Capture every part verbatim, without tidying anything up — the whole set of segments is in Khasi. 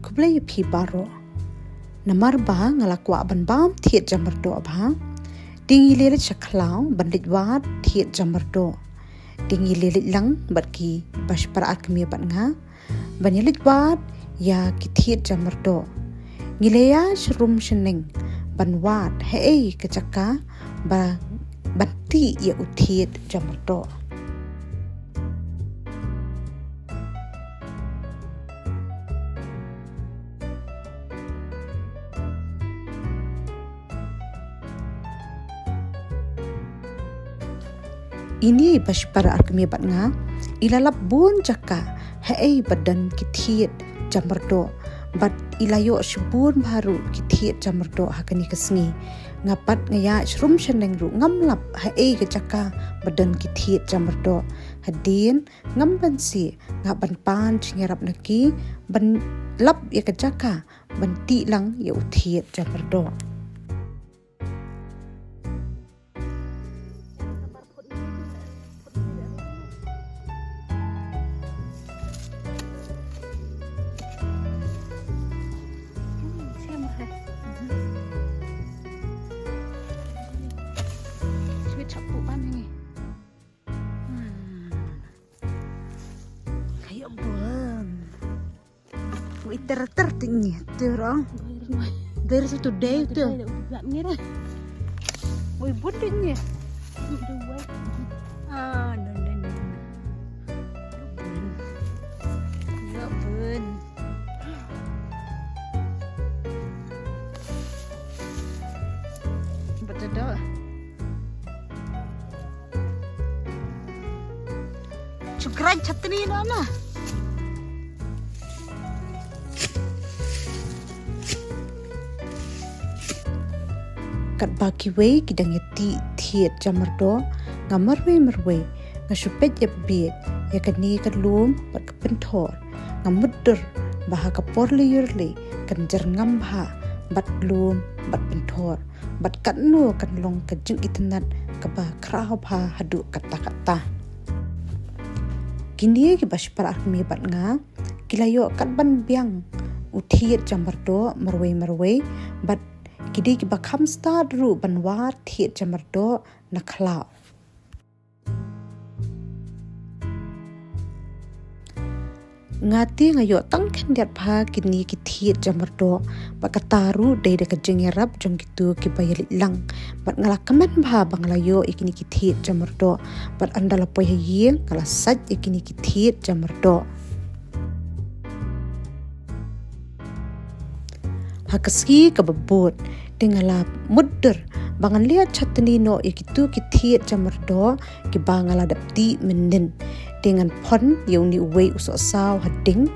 Khublei ïa phi baroh. Namar ba nga la kwah ban bam thied jamardoh bha, te ngi leit sha khlaw ban leit wad thied jamardoh. Te ngi leit lang bad ki ba shipara ar kmie bad nga ban ïa leit wad ïa ki thied jamardoh. Ngi la ïa shrum shaneng ban wad haei ka jaka ba ban tih ïa u thied jamardoh. Ine ba shipara ar kmie bad nga i la lap bun jaka haei ba don ki thied jamardoh, bad i la ïoh shibun bha ruh ki thied jamardoh ha kane ka sngi. Nga pat nga ïa shrum shaneng ruh ngam lap haei ka jaka ba don ki thied jamardoh. Hadien ngam banse nga ban pan jingïarap na ki ban lap ïa ka jaka ban tih lang ïa u thied jamardoh. Kaïa bun. Wei ter ter ting ni tu rong. Dari satu day tu. Wei bun ting ni. Ah, dan dan dan. Ya bun. Betul dah. Chukran chutney noh na. Katba kiwei ki dang ïa tih thied jamardoh, nga marwei marwei nga shu peit ïa bad ïa kane ka lum bad ka pynthor. Nga mutdur ba ha ka por lyiur lei kan jyrngam bha bad lum bad pynthor, bad katno kan long ka jingitynnad kaba khraw bha haduh katta katta. Kine kiba shipara ar kmie bad nga ki la ïoh kat ban biang u thied jamardoh marwei marwei, bad ki dei kiba kham stad ruh ban wad thied jamardoh na khlaw. Nga te nga ïoh tang khyndiat bha kine ki thied jamardoh, bad kata ruh dei da ka jingïarap jong kitu kiba ïa leit lang. Bad nga la kmen bha ba nga la ïoh ïa kine ki thied jamardoh, bad ynda la poi ha ïing nga la sait ïa kine ki thied jamardoh. Ha ka sngi kaba bud te nga la mutdur ba ngan leit chutney noh ïa kitu ki thied jamardoh kiba nga la dep tih mynnin. Te ngan phong ïa une uwei u sohsaw ha ding,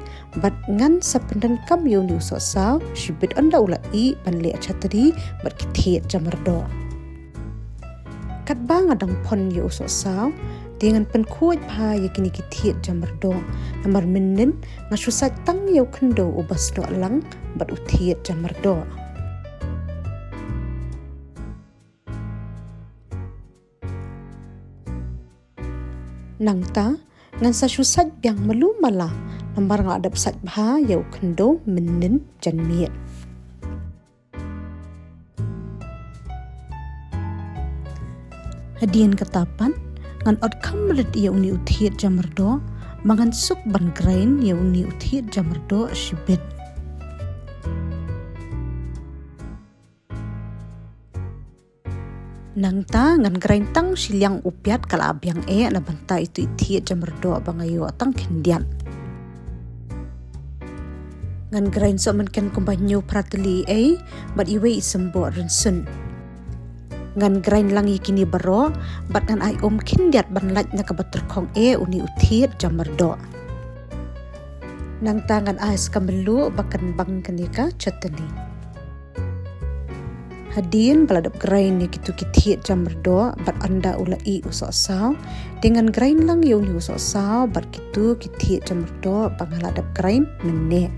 bad ngan sa pyndonkam ïa une u sohsaw shibit ynda u la ih ban leit chutney bad ki thied jamardoh. Katba nga dang phong ïa u sohsaw te ngan pynkhuid bha ïa kine ki thied jamardoh. Namar mynnin nga shu sait tang ïa u khyndew uba snoh lang bad u thied jamardoh. Nangta ngan sa shu sait biang malu mala, namar nga la dep sait bha ïa u khyndew mynnin janmiet. Hadien kata pat ngan ot kham rit ïa une u thied jamardoh, ba ngan suk ban grind ïa une u thied jamardoh shibit. Nangta ngan grind tang shiliang u piat ka la biang eh na bynta itu i thied jamardoh ba nga ïoh tang khyndiat. Ngan grind soh mynken kumba hynñiew phra tylli ei bad iwei i symboh rynsun. Ngan grind lang ïa kine baroh bad ngan ai um khyndiat ban lait na kaba tyrkhong eh une u thied jamardoh. Nangta ngan ai sa ka mluh ba kan bang kane ka chutney. Hadien ba la dep grind ïa kitu ki thied jamardoh bad ynda u la ih u sohsaw, te ngan grind lang ïa une u sohsaw bad kitu ki thied jamardoh ba nga la dep grind mynne.